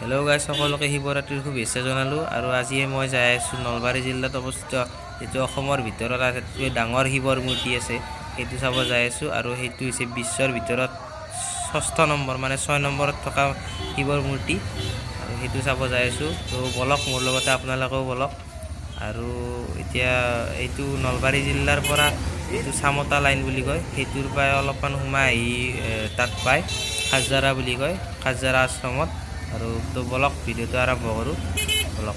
Hello' guys, সকলোকে শিৱৰাত্ৰিৰ শুভেচ্ছা জনালোঁ। আৰু আজিয়ে মই যাই আছোঁ নলবাৰী জিলাত অৱস্থিত যিটো অসমৰ ভিতৰত আটাইতকৈ ডাঙৰ শিৱৰ মূৰ্তি আছে, সেইটো চাব যাই আছোঁ। আৰু সেইটো হৈছে বিশ্বৰ ভিতৰত ষষ্ঠ নম্বৰ, মানে 6 নম্বৰত থকা শিৱৰ মূৰ্তি, আৰু সেইটো চাব যাই আছোঁ। তো বলক, মোৰ লগতে আপোনালোকেও বলক। আৰু এতিয়া এইটো নলবাৰী জিলাৰ পৰা এইটো চামতা লাইন বুলি কয়, সেইটোৰ পৰাই অলপমান সোমাই আহি তাত পায় খাজাৰা বুলি কয়, খাজাৰা আশ্ৰমত। আৰু তো বলক, ভিডিঅ'টো আৰম্ভ কৰোঁ, বলক।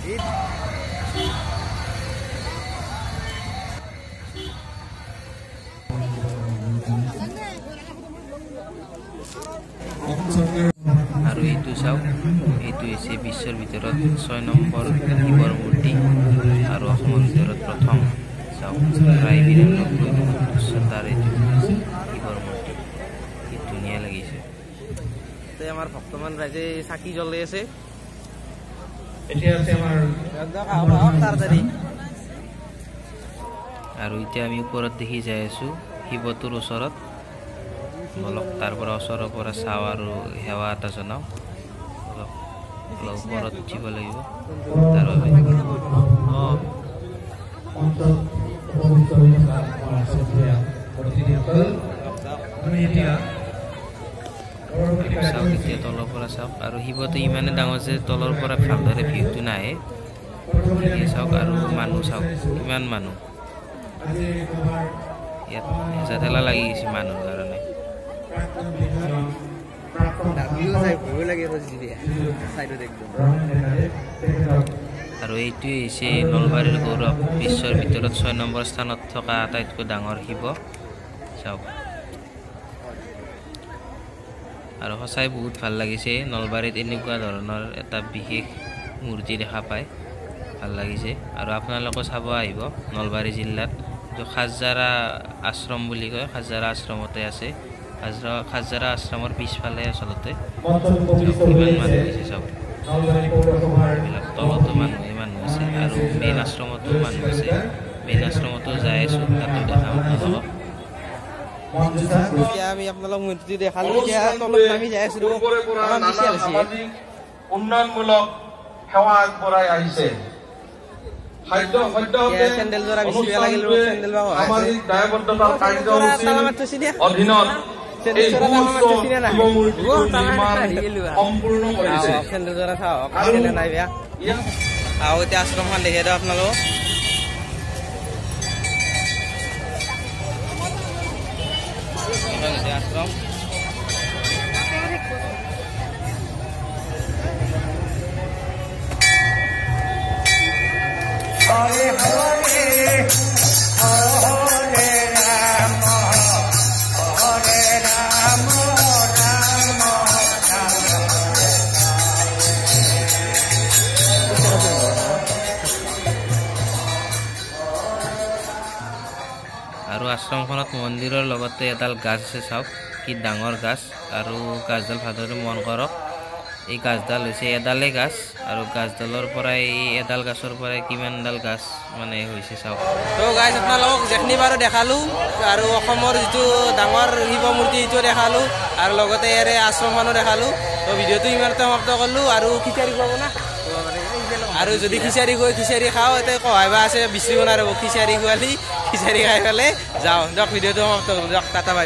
আৰু এইটো চাওক, এইটো হৈছে বিশ্বৰ ভিতৰত 6 নম্বৰ শিৱৰ মূৰ্তি আৰু অসমৰ ভিতৰত প্ৰথম। চাওক, প্ৰায় 92 ফুট উচ্চতাৰ এইটো শিৱৰ মূৰ্তি, কি ধুনীয়া লাগিছে। আমাৰ ভক্তমান ৰাইজে চাকি জ্বলাই আছে। আৰু এতিয়া আমি ওপৰত দেখি যাই আছো শিৱটোৰ ওচৰত। বলক, তাৰ পৰা ওচৰৰ পৰা চাওঁ আৰু সেৱা এটা জনাওঁ। অলপ অলপ ওপৰত উঠিব লাগিব তাৰ বাবে। চাওক, এতিয়া তলৰ পৰা চাওক। আৰু শিৱটো ইমানে ডাঙৰ যে তলৰ পৰা ভালদৰে ভিউটো নাহে। এতিয়া চাওক, আৰু মানুহ চাওক, কিমান মানুহ ইয়াত, হেঁচা ঠেলা লাগি গৈছে মানুহৰ কাৰণে। আৰু এইটোৱে হৈছে নলবাৰীৰ গৌৰৱ, বিশ্বৰ ভিতৰত 6 নম্বৰ স্থানত থকা আটাইতকৈ ডাঙৰ শিৱ। চাওক, আৰু সঁচাই বহুত ভাল লাগিছে নলবাৰীত এনেকুৱা ধৰণৰ এটা বিশেষ মূৰ্তি দেখা পায়, ভাল লাগিছে। আৰু আপোনালোকেও চাব আহিব নলবাৰী জিলাত, এইটো খাজাৰা আশ্ৰম বুলি কয়, খাজাৰা আশ্ৰমতে আছে। খাজাৰা আশ্ৰমৰ পিছফালে আচলতে। কিমান মানুহ হৈছে চাওক, এইবিলাক তলতো মানুহে মানুহ আছে আৰু মেইন আশ্ৰমতো মানুহ আছে। মেইন আশ্ৰমতো যাই আছোঁ, তাতো দেখাম আপোনালোকক। এতিয়া আমি আপোনালোক মূৰ্তিটো দেখালো, এতিয়া তলত নামি যাই আছো। উন্নয়নমূলক সেৱা আগবঢ়াই আহিছে। সামাজিক দায়বদ্ধতাৰ কাৰ্যসূচীৰ অধীনত এই শিৱমূৰ্তিটো নিৰ্মাণ সম্পূৰ্ণ কৰিছে। আৰু এতিয়া আশ্ৰমখন দেখাই দিওঁ আপোনালোকক। আশ্ৰম হৰে হৰে হৰে ৰাম হৰে ৰাম ৰাম ৰাম। আৰু আশ্ৰমখনত মন্দিৰৰ লগতে এডাল গাছ আছে, চাওক কি ডাঙৰ গাছ। আৰু গাছডাল ভালদৰে মন কৰক, এই গাছডাল হৈছে এডালেই গাছ, আৰু গাছডালৰ পৰাই এই এডাল গাছৰ পৰাই কিমানডাল গাছ মানে হৈছে চাওক। তো গাইজ, আপোনালোকক যিখিনি বাৰু দেখালোঁ, আৰু অসমৰ যিটো ডাঙৰ শিৱ মূৰ্তি সেইটো দেখালোঁ, আৰু লগতে ইয়াৰে আশ্ৰমখনো দেখালোঁ। তো ভিডিঅ'টো ইমানতে সমাপ্ত কৰিলোঁ। আৰু খিচাৰি খুৱাব না, আৰু যদি খিচাৰি গৈ খিচাৰি খাওঁ, এতিয়া কহাইবা আছে বিচৰি বনাই ৰ'ব, খিচাৰি খোৱালি খিচাৰি খাই পেলাই যাওঁ। দিয়ক, ভিডিঅ'টো সমাপ্ত কৰোঁ। দিয়ক, টাটা, বাই।